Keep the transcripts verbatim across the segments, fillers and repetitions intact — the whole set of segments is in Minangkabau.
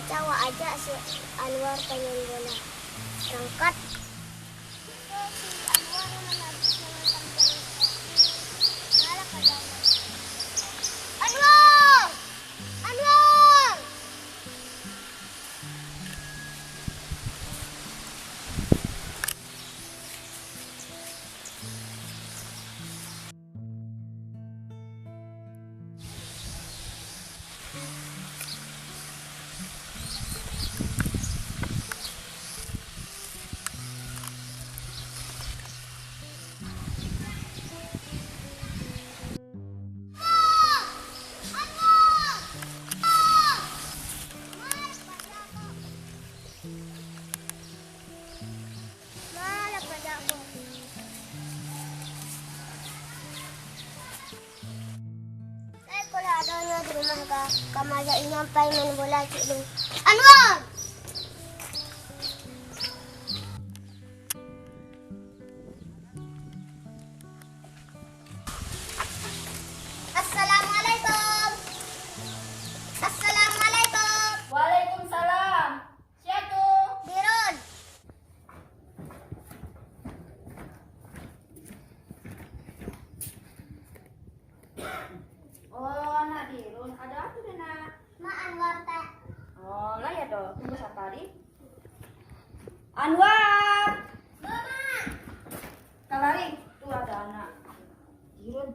Awak ajak si Anwar pai main bola. Rangkat. Itu si Anwar manarik dengan tampilan seperti malah pada Anwar. Anwar! Anwar! Malah pada aku. Lai ko lah adonyo di rumah ka, ka maajak inyo pai main bola cik lu. Anwar! Assalamualaikum. Assalamualaikum. Waalaikumsalam. Sia tu? Birun. Oh, anak Birun. Ada apa tu, Nak? Mak, Anwar, Pak. Oh, lah ya, doh. Tunggu sabar, di. Anwar! Ba, Mak. Kalari, tu ada anak Birun.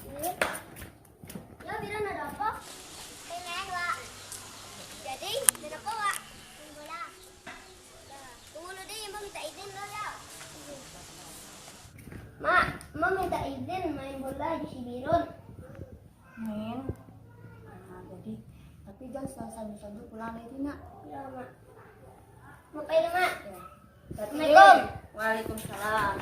Birun? Ya, Birun, ada apa? Pengen, Wak. Jadi, kenapa, Wak? Main bola. Tunggu lu, di, Mak minta izin lu, ya. Mak, Mak minta izin main bola di si Birun. Main. Nah, jadi, tapi jan sajo-sajo pulang dari tu, Nak. Ya, Mak. Mak pai dulu, Mak. Ya. Assalamualaikum. Waalaikumsalam.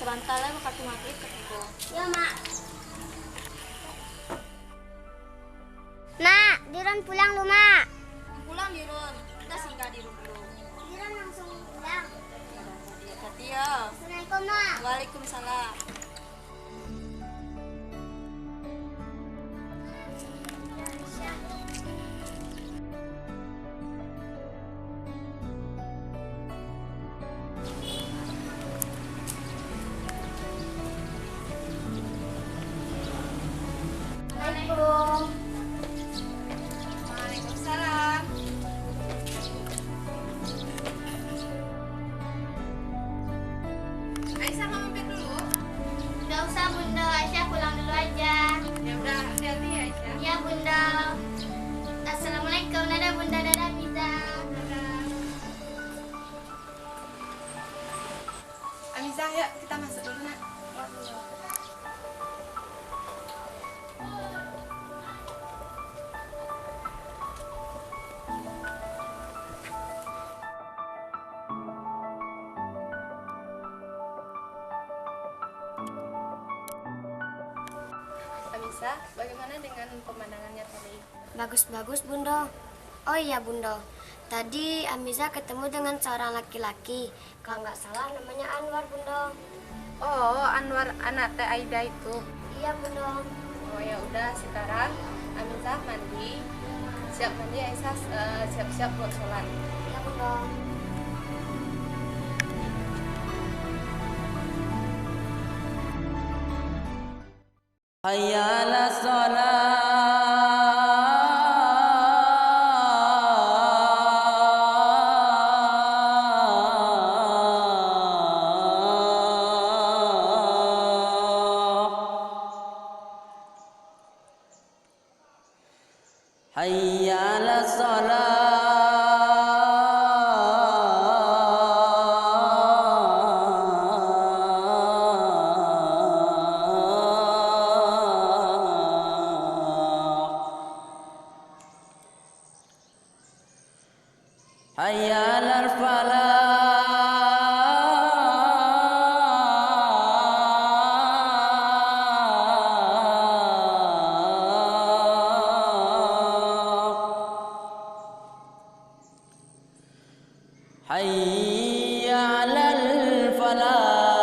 Sabanta lai wakatu magrib ka tibo. Yo, Mak. Mak, Dirun pulang lu, Mak. Pulang, Dirun. Kita singgah di rumah dulu. Dirun langsung pulang. Hati-hati, yo. Assalamualaikum, Mak. Waalaikumsalam. Assalamualaikum. Waalaikumsalam. Aisyah mau mampir dulu? Nggak usah, Bunda. Aisyah pulang dulu aja. Ya udah, hati-hati ya, Aisyah. Ya, Bunda. Assalamualaikum. Dadah, Bunda. Dadah, Amiza. Dadah. Amiza, yuk kita masuk dulu, Nak. Amiza, bagaimana dengan pemandangannya tadi? Bagus-bagus, Bunda. Oh iya, Bunda. Tadi Amiza ketemu dengan seorang laki-laki. Kalau nggak salah namanya Anwar, Bunda. Oh, Anwar anak Teh Aida itu. Iya, Bunda. Oh, ya udah, sekarang Amiza mandi. Siap mandi, Aisyah, eh, siap-siap buat sholat. Iya, Bunda. Hayya 'alas shalah. Hayya 'alas shalah. Hayya 'alal falah. Hayya 'alal falah.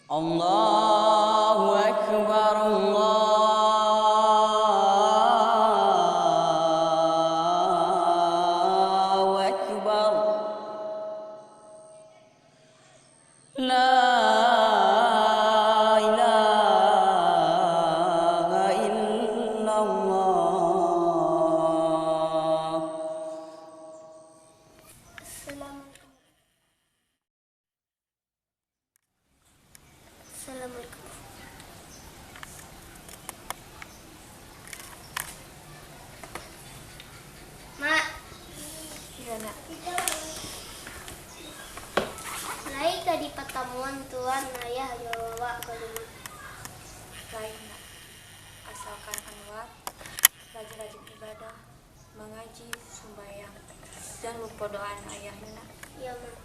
Allahu Akbar, Allahu Akbar. La ilaha illallah. Assalamualaikum. Assalamualaikum. Mak. Iya, Nak. Lai ka di patamuan Tuan, Ayah jo Awak ka rumah? Lai, Nak. Asalkan Anwar rajin-rajin ibadah, mangaji, sumbayang. Jan lupo doa anak ayah, yo, Nak. Iya, Mak.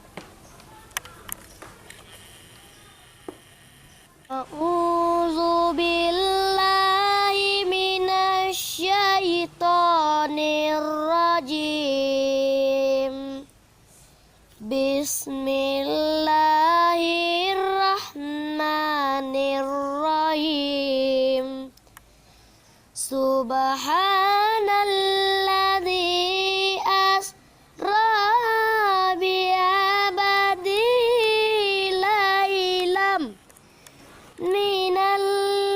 A'udzu billahi minasy syaithanir rajim. Bismillahirrahmanirrahim. Subhanalladzi asra bi abdihi lailam minal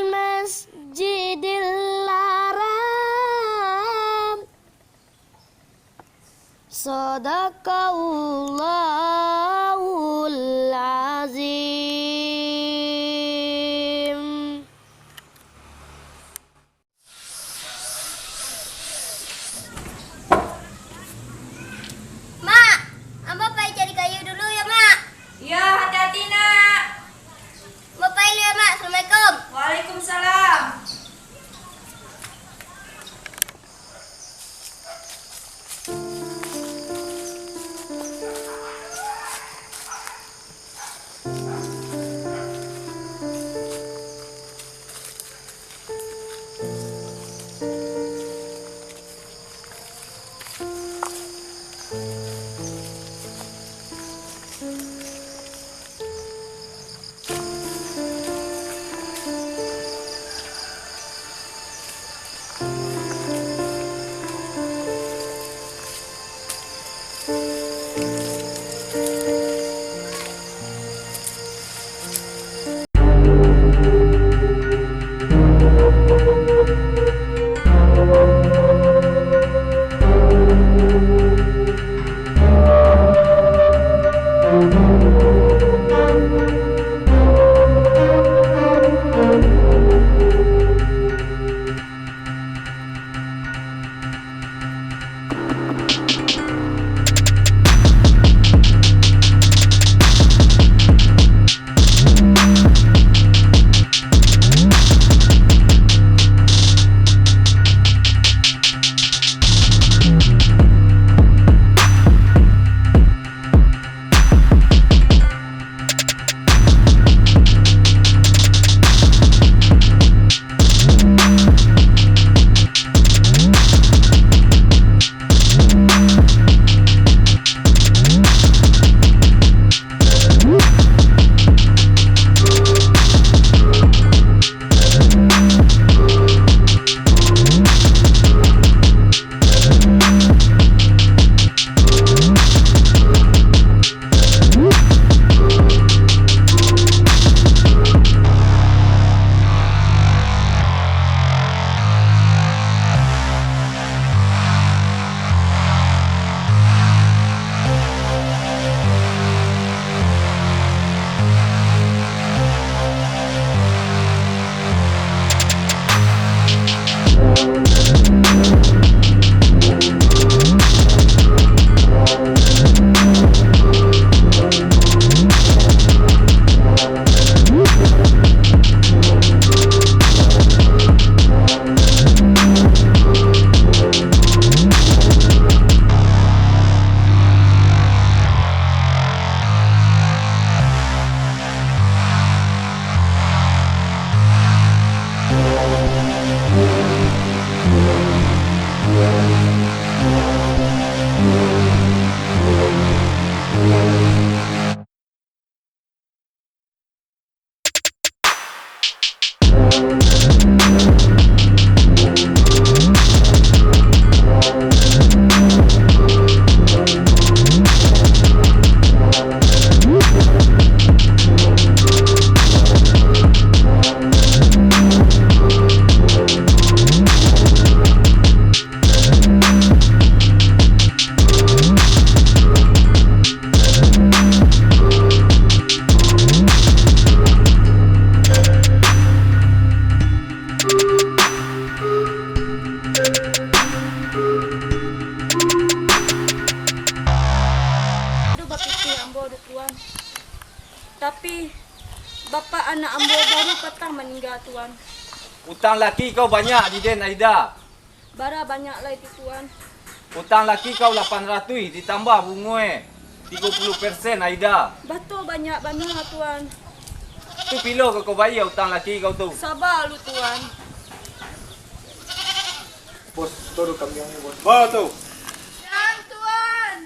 masjidil haram. Sadaqallahul azim. Mak, ambo pai cari kayu dulu yo, Mak. Iyo, hati-hati, Nak. Ambo pai dulu yo, Mak. Assalamualaikum. Waalaikumsalam. Tapi, bapak anak ambo baru patang maningga, Tuan. Utang laki kau banyak di den, Aida. Bara banyak lai tu, Tuan. Utang laki kau lapan ratuih ditambah bungoe tigo puluah persen, Aida. Batua banyak bana, Tuan. Tu pilo ka kau bayia utang laki kau tu? Saba lu, Tuan. Bos, tu kambiangnyo, Bos. Bawa tu. Siang, Tuan.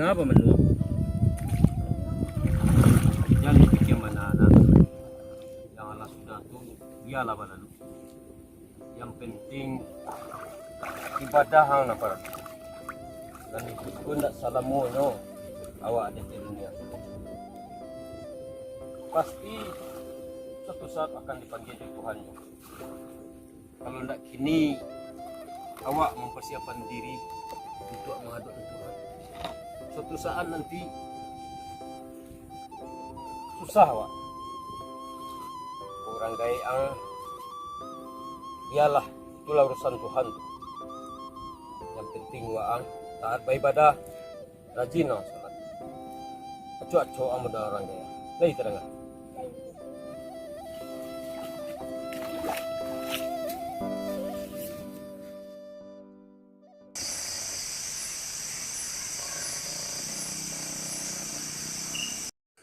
Apa menurut? Jangan dipikia bana, nak. Yang alah sudah tu, bialah balalu. Yang penting, ibadah ang nan paralu. Dan itu pun ndak salamonyo awak ada di dunia. Pasti suatu saat akan dipanggil dek Tuhannyo. Kalau ndak kini, awak mampasiapkan diri untuak mangadok dek Tuhan. Suatu saat nanti, susah awak. Urang gaek ang, bialah, itulah urusan Tuhan tu. Yang penting waang taat baibadah, rajin ang salat. Acok-acok ang mudah urang gaek. Lai tadanga?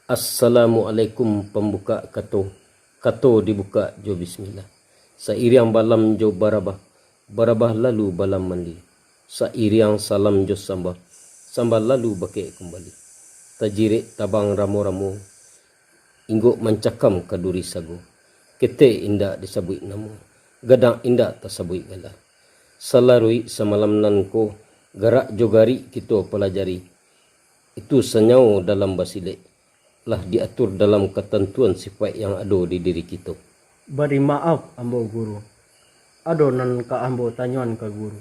Assalamualaikum pambukak kato. Kato dibukak jo bismillah. Sairiang balam jo barabah, barabah lalu balam mandi. Sairiang salam jo sambah, sambah lalu bakeh kumbali. Tajirek tabang ramo-ramo, inggok mancakam ka duri sago. Ketek indak disabuik namo, gadang indak tasabuik gala. Salaruik samalam nan ko, garak jo garik kito palajari. Itu sanyawo dalam basilek, lah diatur dalam katantuan sipaik yang ado di diri kito. Bari maaf ambo, Guru. Ado nan ka ambo tanyoan ka Guru.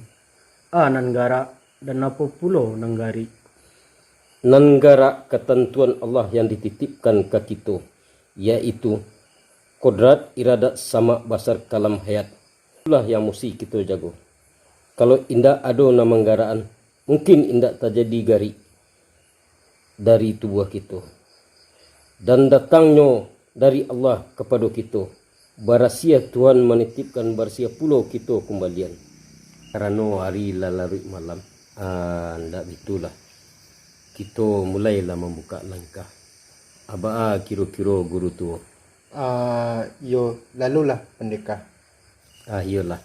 A nan garak, dan apo pulo nan garik? Nan garak katantuan Allah yang dititipkan ka kito, yaitu kodrat, iradat, samak, basar, kalam, hayat. Itulah yang musti kito jago. Kalau indak ado nan manggarakan, mungkin indak tajadi garik dari tubuah kito. Dan datangnyo dari Allah kapado kito, barasiah Tuhan manitipkan barasiah pulo kito kumbalian. Karano ari lah laruik malam, ah, ndak bitulah. Kito mulailah mambukak langkah. Abaa kiro-kiro Guru tuo? Ah, iyo, lalulah, Pandeka. Ah, iyolah.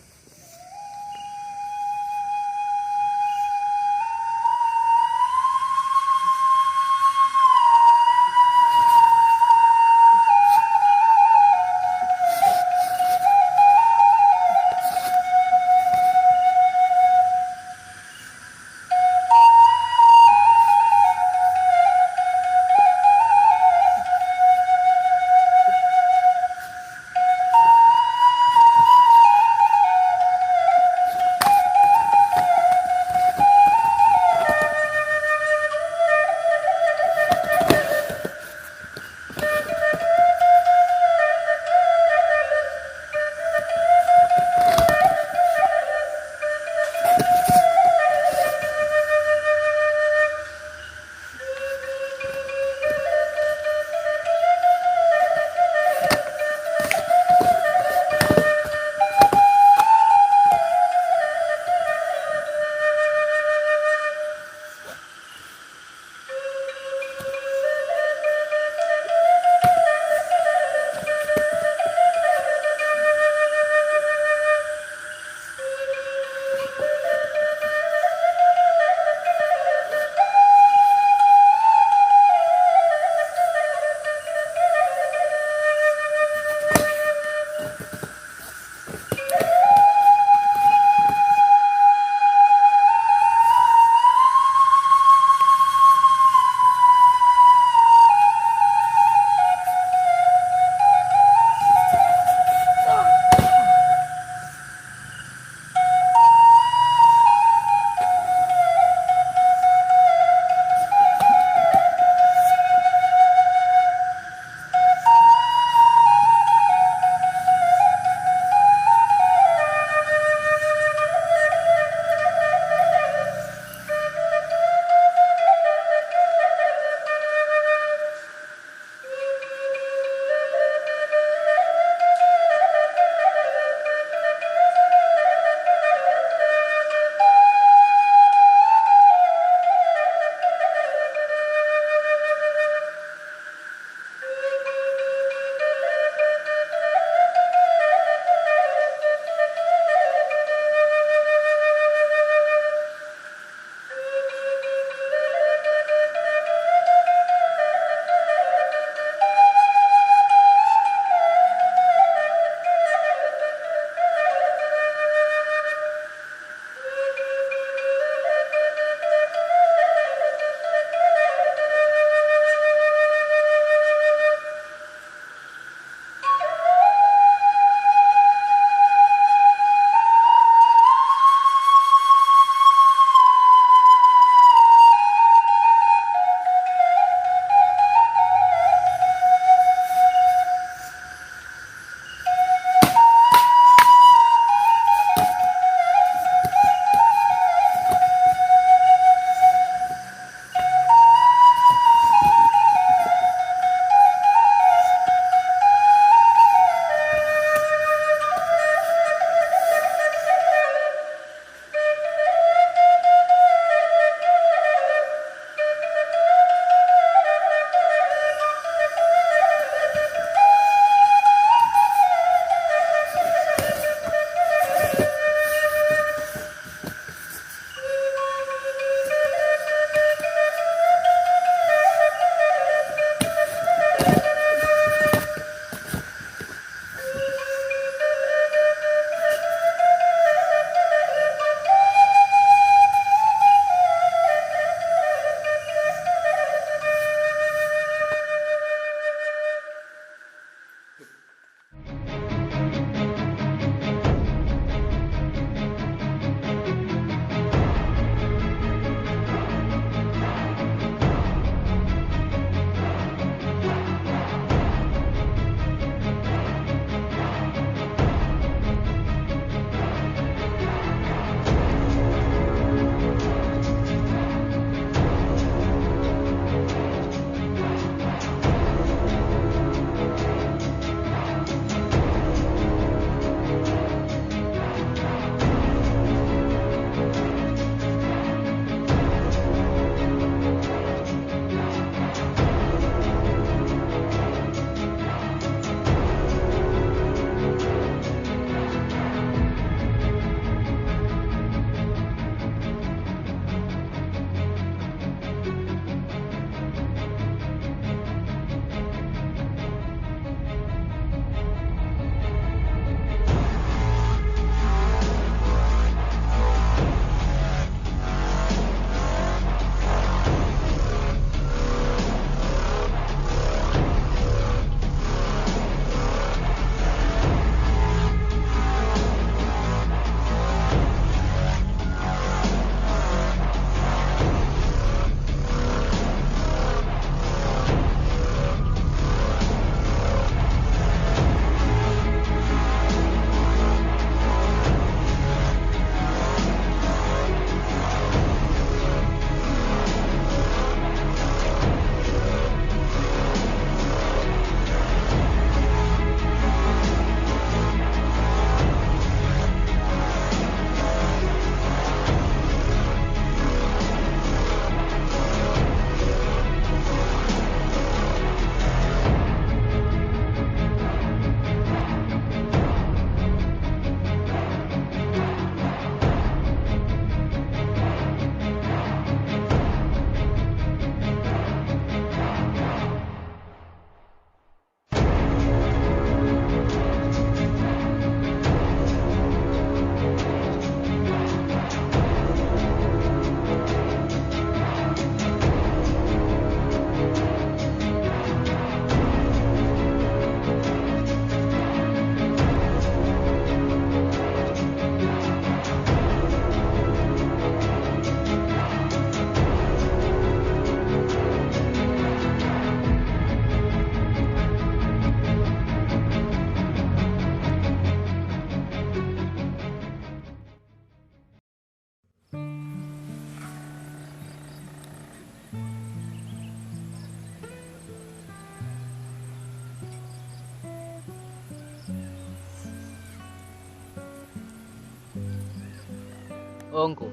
Ongku.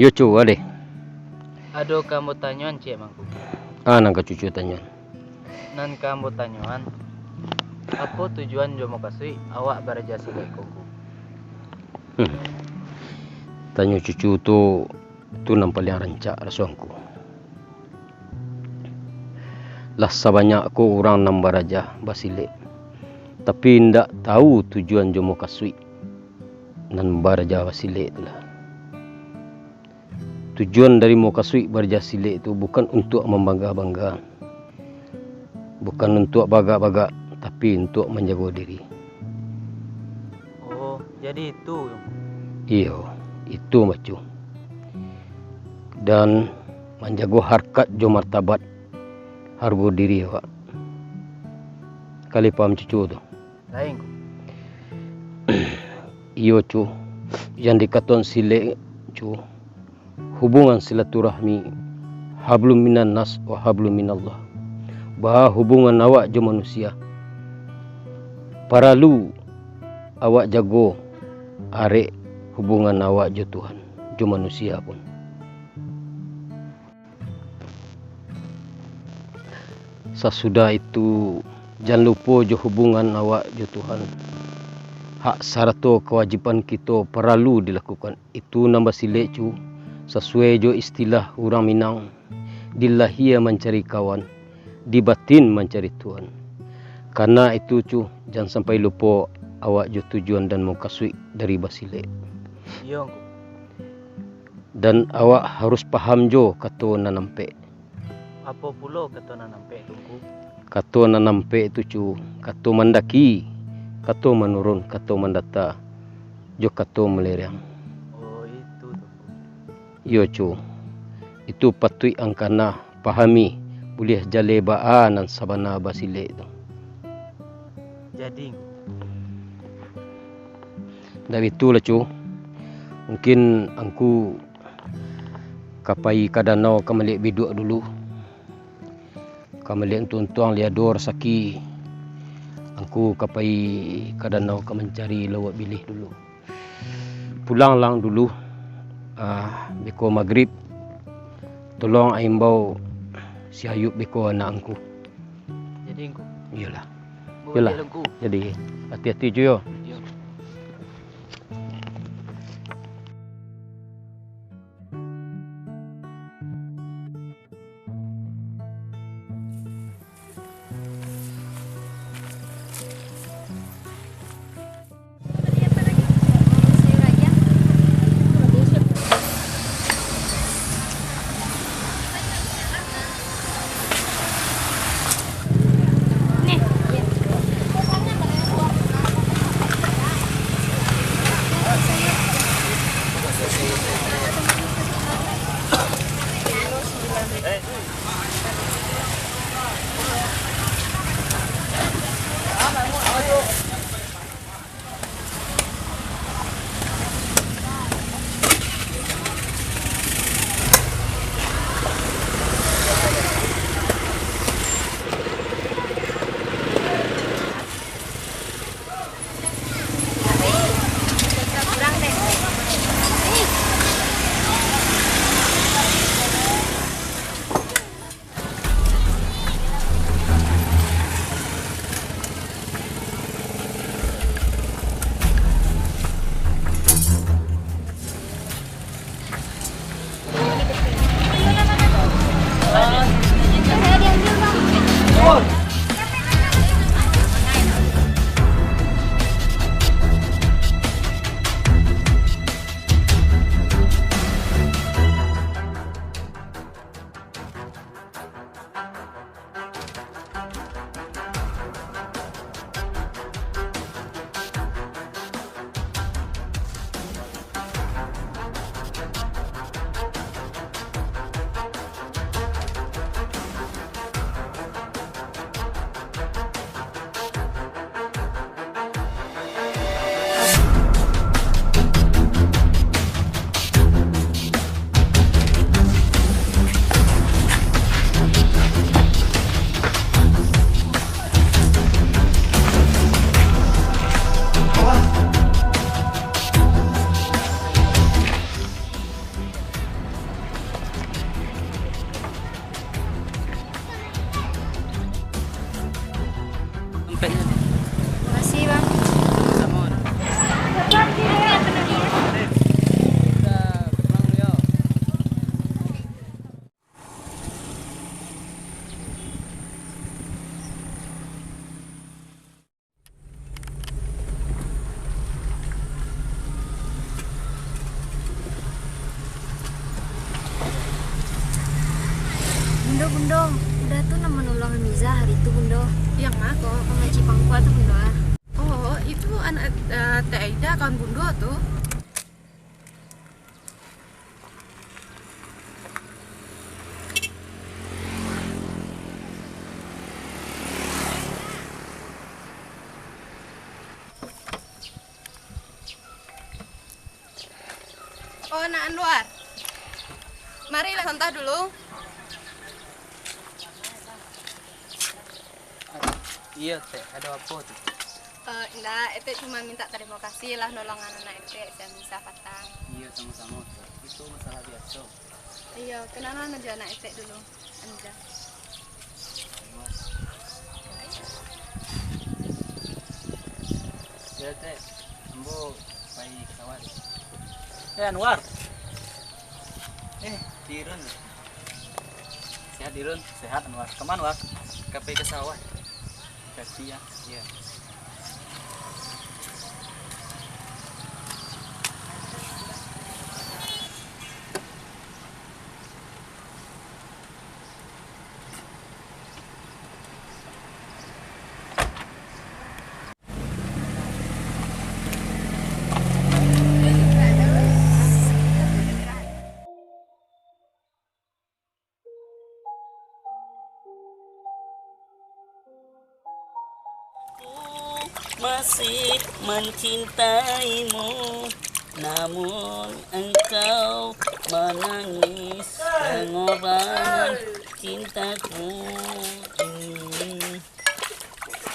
Yo, Cu, ade. Ado ka ambo tanyoan ciek mangku. Ah, nan ka cucu tanyoan. Nan ka ambo tanyoan, apo tujuan jo mukasuik awak baraja silek ko, Ngku? Hmm. Tanyo cucu tu, tu nan paliang rancak raso Ngku. Lah sabanyak ko urang nan baraja basilek, tapi indak tahu tujuan jo mukasuik nan baraja basilek tu lah. Tujuan dari mukasuik baraja silek tu bukan untuak mambangga-bangga, bukan untuak bagak-bagak, tapi untuak manjago diri. Oh, jadi itu. Iyo, itu, Macu. Dan manjago harkat jo martabat, hargo diri awak. Ka lai paham cucu tu? Lain, Ngku. Iyo, Cu. Yang dikatoan silek, Cu, hubungan silaturahmi, hablum minan nas wa hablum minallah. Baa hubungan awak jo manusia, paralu awak jago arek hubungan awak jo Tuhan, jo manusia pun. Sasudah itu, jan lupo jo hubungan awak jo Tuhan. Hak sarato kawajiban kito paralu dilakukan. Itu nan basilek, Cu, sasuai jo istilah urang Minang, di lahia mancari kawan, di batin mancari Tuhan. Karano itu, Cu, jan sampai lupo awak jo tujuan dan mukasuik dari basilek. Iyo, Ngku. Dan awak harus paham jo kato nan ampek. Apo pulo kato nan ampek tu, Ngku? Kato nan ampek tu, Cu, kato mandaki, kato manurun, kato mandata, jo kato malereang. Oh, itu tu, Ngku. Iyo, Cu. Itu patuik angkana pahami, buliah jaleh baa nan sabana basilek tu. Jadi, Ngku. Ndak bitulah, Cu. Mungkin angku ka pai ka danau ka maliek biduak dulu. Ka maliek untuang-untuang lai ado rasaki. Angku ka pai ka danau ka mancari lauak bilih dulu. Pulang lang dulu, ah, beko magrib. Tolong imbau si Ayub beko anak angku. Jadi, Ngku. Iyolah. Iyolah. Jadi, hati-hati jo yo. Iyo. Makasih, Bang. Sama-sama. Bundo, Bundo, Uda tu nan manolong Hamiza hari tu, Bundo. Yang ma ko? Pangaji pangkua tu, Bundo, ah. Oh, itu anak, eh, Teh Aida, kawan Bundo tu. Oh, Nak Anwar. Marilah, santai dulu. Iyo, Tek. Ado apo tu? Eh, indak, Etek cuma minta tarimo kasih lah nolongan anak Etek, si Hamiza patang. Iyo, samo-samo, Tek. Itu masalah biaso. Iyo, kenalan ajo anak Etek dulu, Hamiza. Iyo, Tek. Ambo pai ka sawah dulu. Eh, Anwar. Eh, Dirun. Sehat, Dirun? Sehat, Anwar. Ka ma, Anwar? Ka pai ka sawah. Hati-hati, ya. Iya. Aku masih mencintaimu, namun engkau menangis pengorbanan cintaku ini.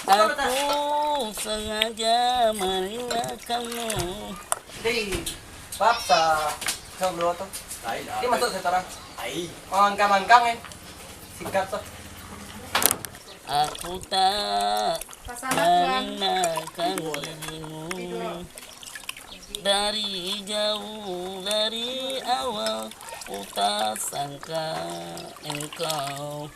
Aku sengaja meninggalkanmu. Di bab sa-, sa-, dulu tu. Lain lah. Dia masuk sekarang. Ai. Oh, angkang-angkang, eh. Singkat tu. Aku tak mengenalkan dirimu. Dari jauh, dari awal, ku tak sangka engkau.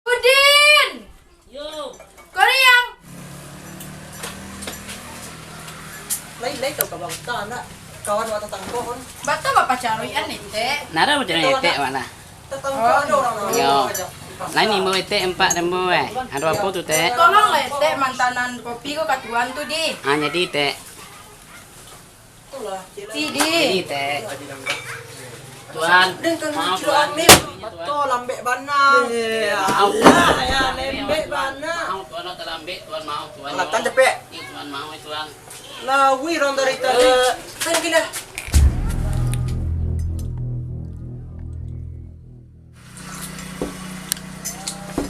Udin! Yo. Koriang! Lai-lai tau ka bangsa, nak kawan awak tatanggo kan? Batua bapacaruian, Etek. Nara macam ni, Etek, mana? Tatanggo ada orang. Yo. Lain ni, mau Etek, empat dan mau, eh. Ada apa tu, Tek? Tolonglah, Etek, mantanan kopi ko ka tuan tu, di. Ah, jadi, Tek. Sidi. Ini, Tek. Tuan, maaf, Tuan. Betul, lambek bana. Maaf. Alah, ya, lambek bana. Maaf, Tuan, lah talambek, Tuan, maaf, Tuan. Alah, tan capek. Iya, Tuan, maaf, Tuan. Lawi orang dari tadi. Eh, kan gila.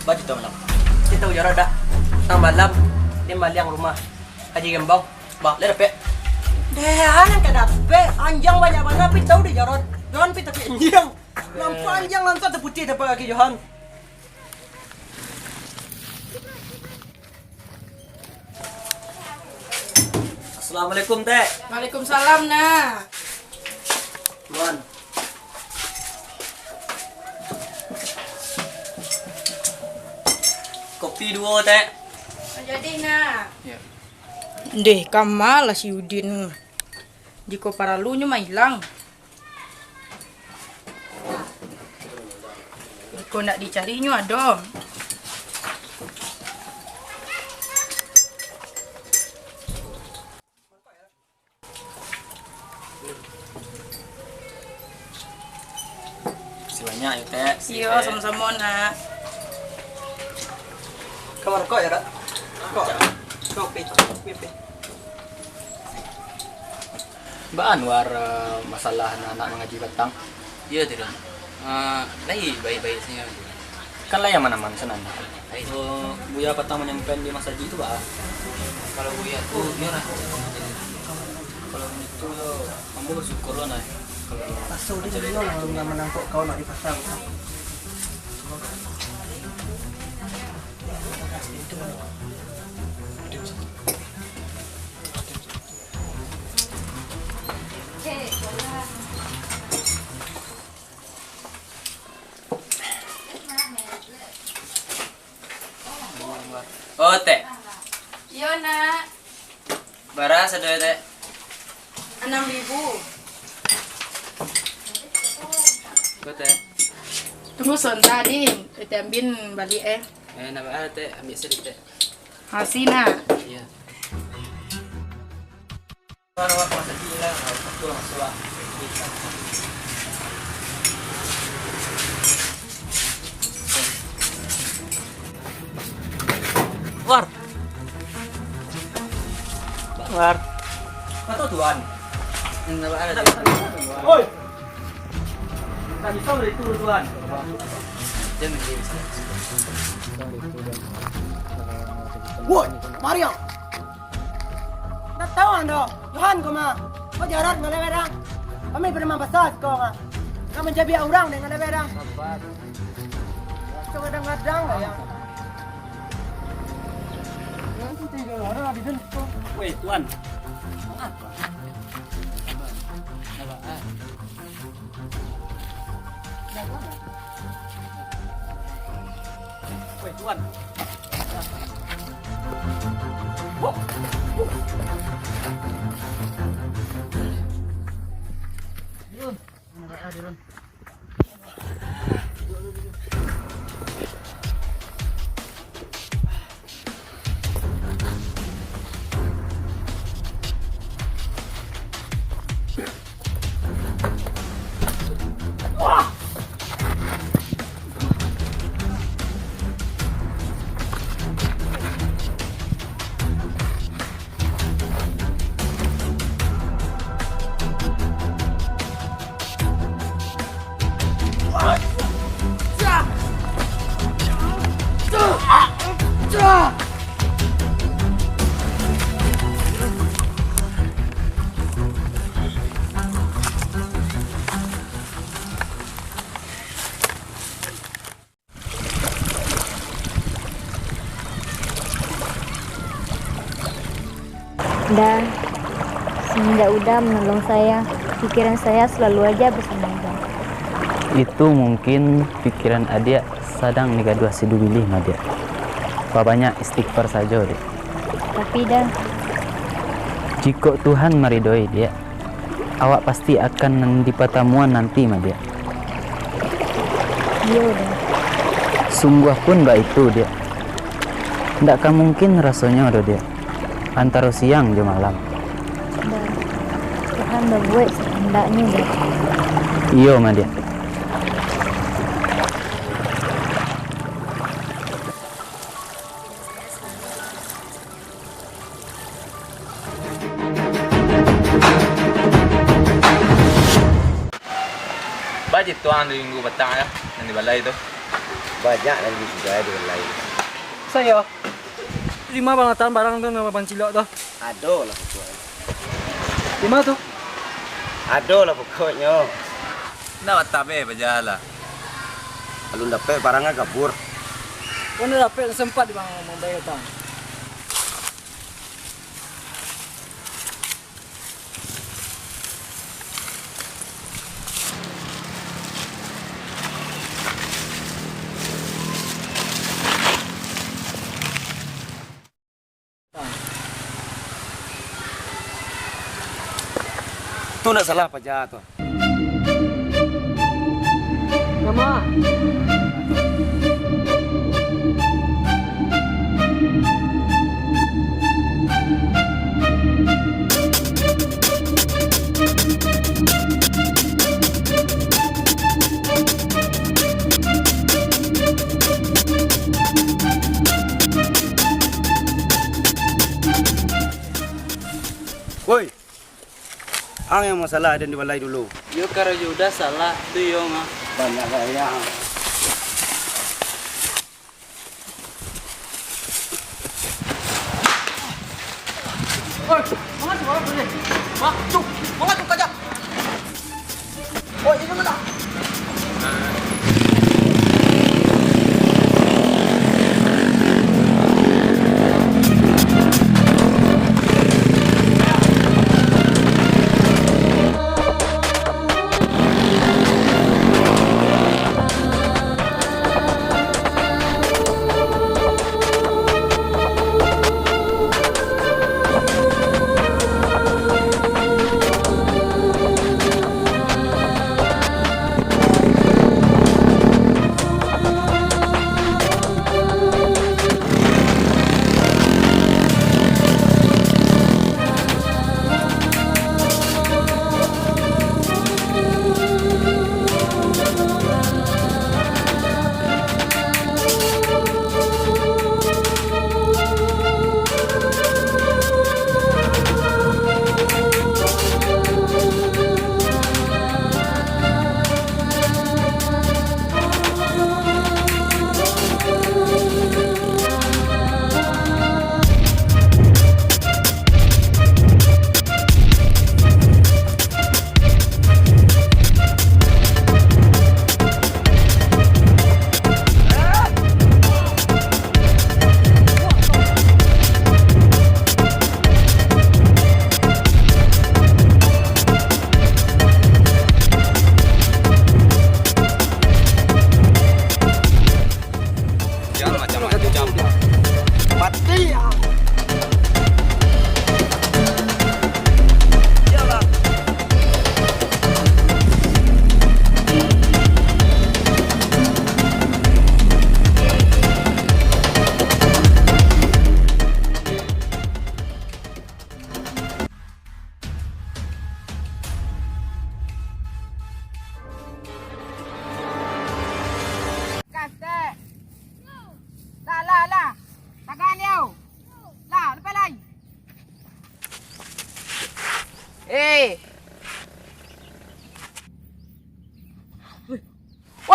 Ba, cito malam. Cito ujar dah. Tang malam, dia maliang rumah Haji Gembong. Ba, lah dapek? Deh, anak ka dapek. Anjang banyak bana, tapi tahu deh, Jarod. Johan pi tapi anjang. Nampak anjang lantak tapucih tapak kaki Johan. Assalamualaikum, Tek. Waalaikumsalam, Nak. Nuan. Kopi duo, Tek. Jadi, Nak. Ya. Ndeh, ka ma lah si Udin. Jiko paralunyo mailang. Jiko ndak dicari nyo ado. Makasih banyak yo, Tek. Iyo, samo-samo, Nak. Kamar kau ya, Rak? Kau. Kau, pi. Pi, pi. Baa Anwar, eh, masalah anak-anak mangaji patang? Iyo, Tuan. Eh, lai baik-baik sajo, Tuan. Kan lai aman-aman sanan. Lai. Oh, Buya patang manyampaian di masajik tu, baa? Kalau Buya tu, iyo lah. Kalau itu, yo, ambo basyukur lo, nah. Raso den inyo lah nan manangkok kau nak di pasa. Oh, Tek. Iyo, Nak. Bara sado, Tek? Anam ribu. Ko, Tek. Tunggu sabanta, Din. Ete Ambin baliak, eh. Eh, ndak baa, Tek. Ambiak sajo, Tek. Makasih, Nak. Iyo. War. War. Kato Tuan. Enggak ada. Oi. Ndak bisa baitu, Tuan. Woi, Mario. Ndak tahu ando, Johan ko mah. Ko jarat ngalewek dah. Kami preman basa siko mah. Nak mancabiak urang dek ngalewek dah. Sabar. Kadang-kadang lah ya. Weh, Tuan. Mangapa? Sabar. Sabar, ah. Weh, Tuan. Dah, semenjak Uda menolong saya, pikiran saya selalu aja bersama Uda. Itu mungkin pikiran adiak sadang digaduah si Dubilih, Madiak. Pabanyak istighfar sajo, Diak. Tapi, Dah. Jikok Tuhan maridoi, Diak, awak pasti akan nan di patamuan nanti, Madiak. Iyo, Dah. Sungguah pun baitu, Diak. Ndak ka mungkin rasonyo doh, Diak, antaro siang jo malam. Dah. Tuhan babuek sakandaknyo, Dah. Iyo, Madiak. Baa cito ang di minggu patang yo, nan di balai tu? Banyak nan di sudah di balai. Sayo, di ma bang latakan barang tu, nan bang cilok tu? Ado lah pokoknyo. Di ma tu? Ado lah pokoknyo. Ndak batabeh bajalan. Alun dapek barang kabur. Kok ndak dapek, sempat bang mambayar utang. Tu ndak salah paja tu. Nama? Woi, ang yang masalah den di balai dulu. Yo, karajo Uda salah, tu yo mah. Banyak gaya. Oi, mangatu, mangatu, mangatu, mangatu, kaja.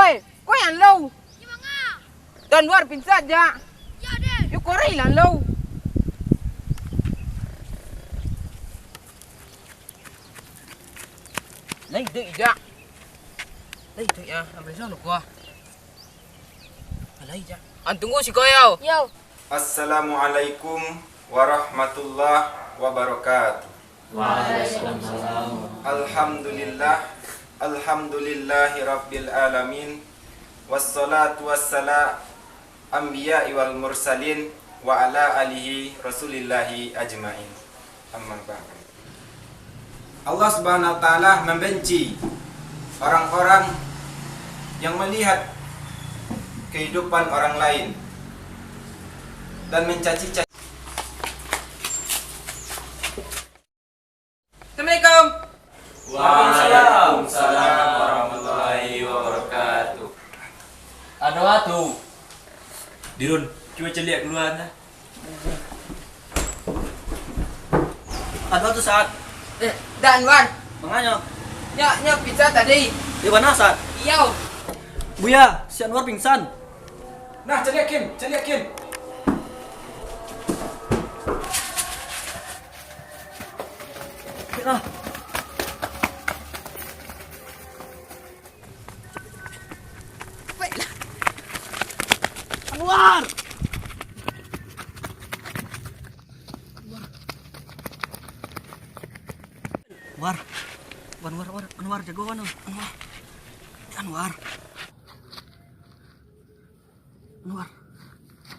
Oi, ko nan lo? Dan Anwar pingsan, Jak. Yo, korai lah lo. Lai duit, Jak. Lai duit, ah. Ambiak sano ko, ah. Lai, Jak. An, tunggu siko yo. Yo. Assalamualaikum warahmatullahi wabarakatuh. Waalaikumsalam. Alhamdulillah, alhamdulillahi rabbil alamin. Wassalatu wassalam anbiya wal mursalin wa ala alihi rasulillahi ajmain. Amma ba'du. Allah Subhanahu wa Ta'ala membenci orang-orang yang melihat kehidupan orang lain dan mencaci-caci. Assalamualaikum. Waalaikumsalam warahmatullahi wabarakatuh. Ado atu. Dirun, cubo caliak kalua, nah. Ado atu, Sat. Eh, Da Anwar. Manganyo? Nyo, nyo pingsan tadi. Di ma, Sat? Iyo. Buya, si Anwar pingsan. Nah, caliak kin, caliak kin. Nah. Anwar! Anwar. Anwar, Anwar, Anwar, jago, Anwar. Anwar. Anwar. Anwar.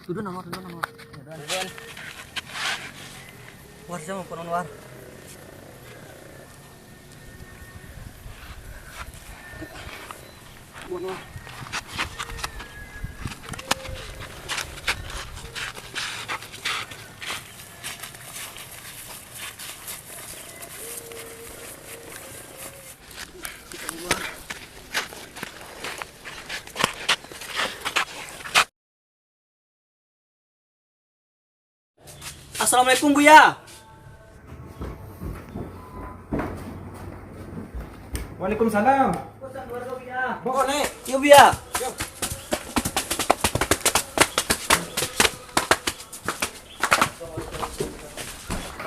Tuduan, Anwar, tuduan, Anwar. Tuduan. Anwar, siapa pun Anwar? Anwar. Assalamualaikum, Buya. Waalaikumsalam. Bawa, Nek. Iyo, Buya.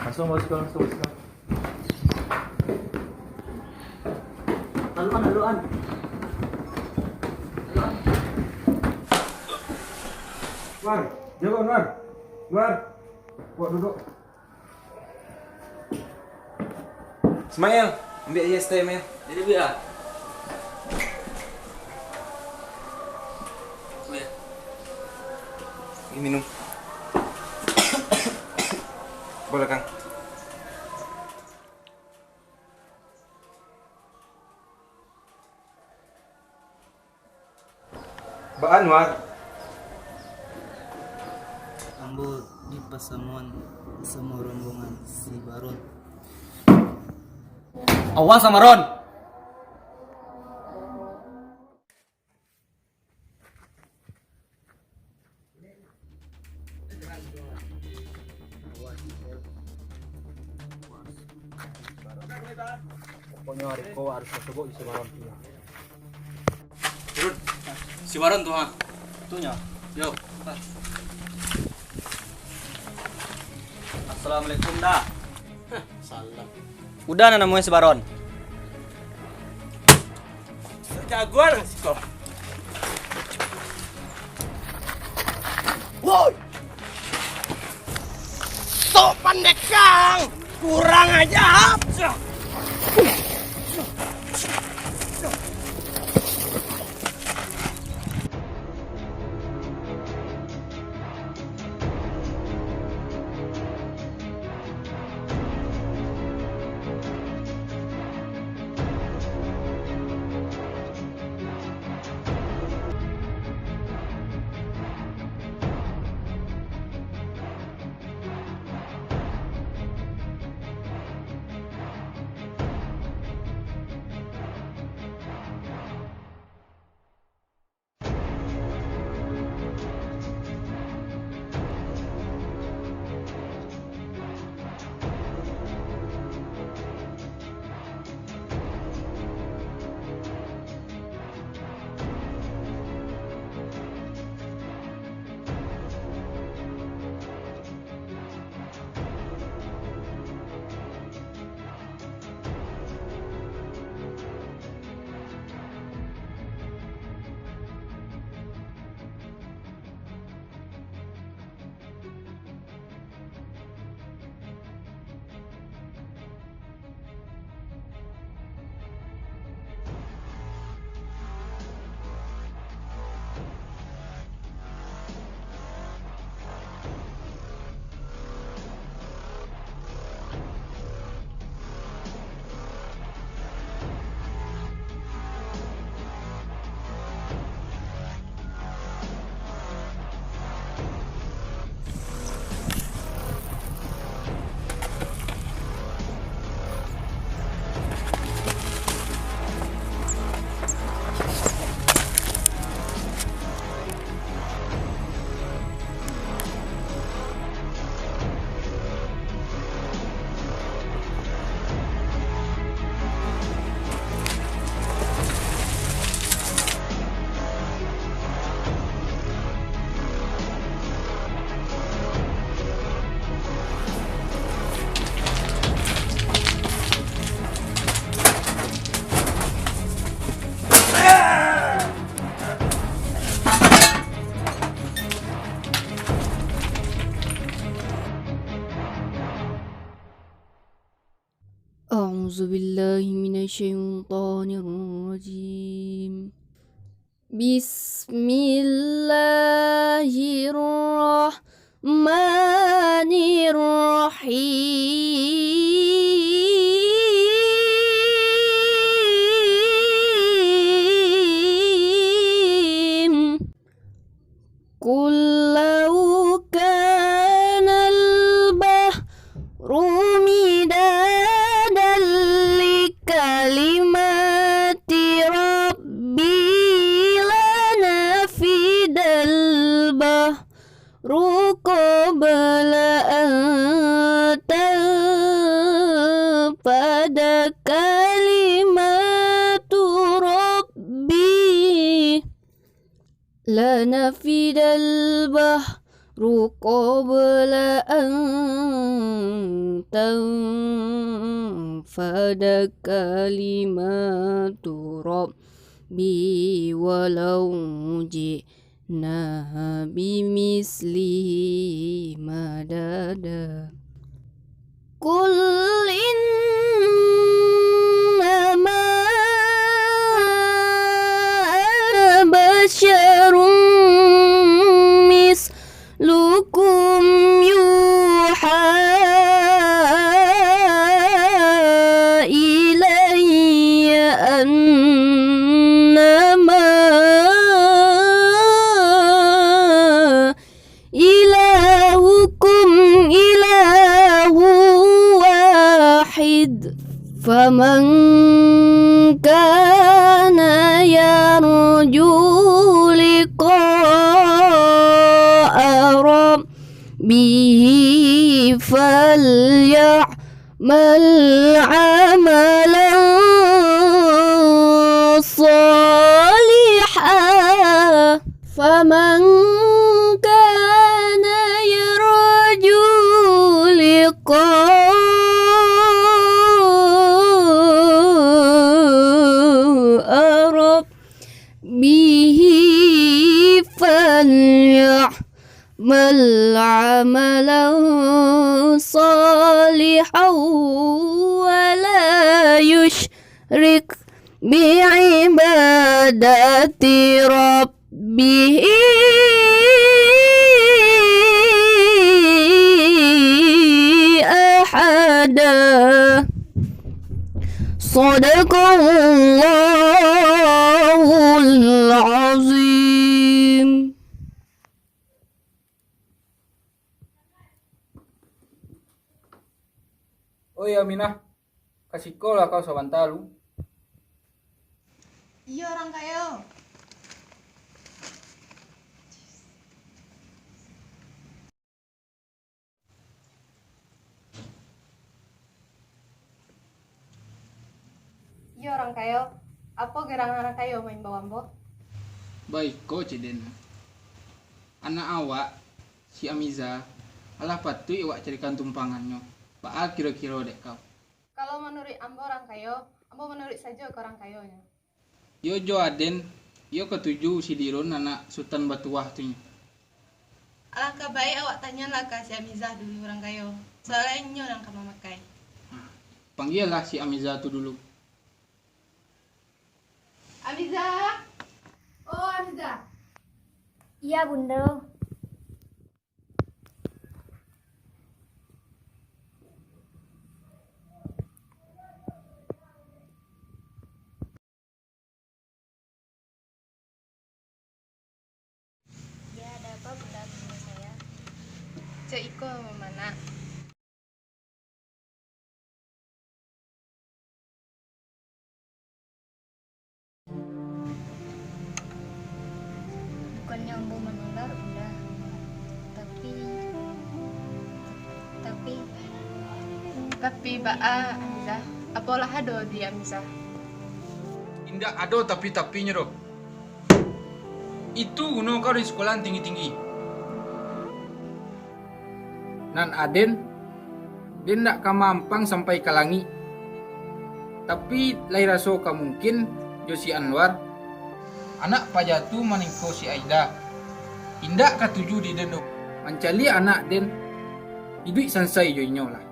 Langsung masuk, langsung masuk. Laluan, laluan. Wan, jago, Wan. Wan, buat duduk. Ismail, ambiak aia es teh, Ismail. Jadi, Buya. Buya. Ini minum. Boleh, Kang. Baa, Anwar? Ambo dipasamoan samo rombongan si Baron. Awas, Baron! Pokoknyo ari ko harus masuk si Baron tu. Turun. Si Baron tu, ha. Tu nyo. Yo. Assalamualaikum, Da. Hah, salam. Uda nan namonyo si Baron. Jagoan siko. Woi! Sok pandekang! Kurang ajar! أعوذ بالله من الشيطان الرجيم. بسم الله الرحمن الرحيم. قل لو كان البحر مدادا لكلمات ربي لنفد البحر قبل أن تنفد كلمات ربي لنفد البحر قبل أن تنفد كلمات ربي ولو جئنا بمثله مددا. قل إنما أنا بشر مثلكم يوحى إلي أنما إلهكم إله واحد، فمن كان يرجو لقاء ربه فليعمل عملا صالحا. فمن كان يرجو لقاء ربه فليعمل عملا صالحا ولا يشرك بعبادة ربه أحدا. صدق الله العظيم. Oi, Aminah, ka sikolah kau sabanta lu. Iyo, urang kayo. Iyo, urang kayo. Apo gerangan urang kayo maimbau ambo? Baiko, Cik Den. Anak awak, si Amiza, alah patuik awak carikan tumpangannyo. Baa kiro-kiro dek kau? Kalau manuruik ambo, urang kayo, ambo manuruik sajo ka urang kayonyo. Iyo jo aden, iyo katuju si Dirun anak Sutan Batuah tu nyo. Alangkah baik awak tanyolah ka si Amizah dulu, urang kayo. Soalnyo inyo nan ka mamakai. Nah, panggialah si Amizah tu dulu. Amizah! Oh, Amizah! Iya, Bunda. Ya, ada apa, Bunda, menemui saya? Cek iko, Mama, nak. Bukannya ambo manolak, Bunda. Tapi, tapi, tapi baa, Amizah? Apolah ado di Amizah? Indak ado tapi-tapinyo doh. Itu guno kau di sikolah tinggi-tinggi. Nan aden, den ndak ka maampang sampai ka langik. Tapi, lai raso ka mungkin jo si Anwar, anak paja tu maningko si Aida. Indak katuju di den doh. Mancaliak anak den, iduik sansai jo inyo lah.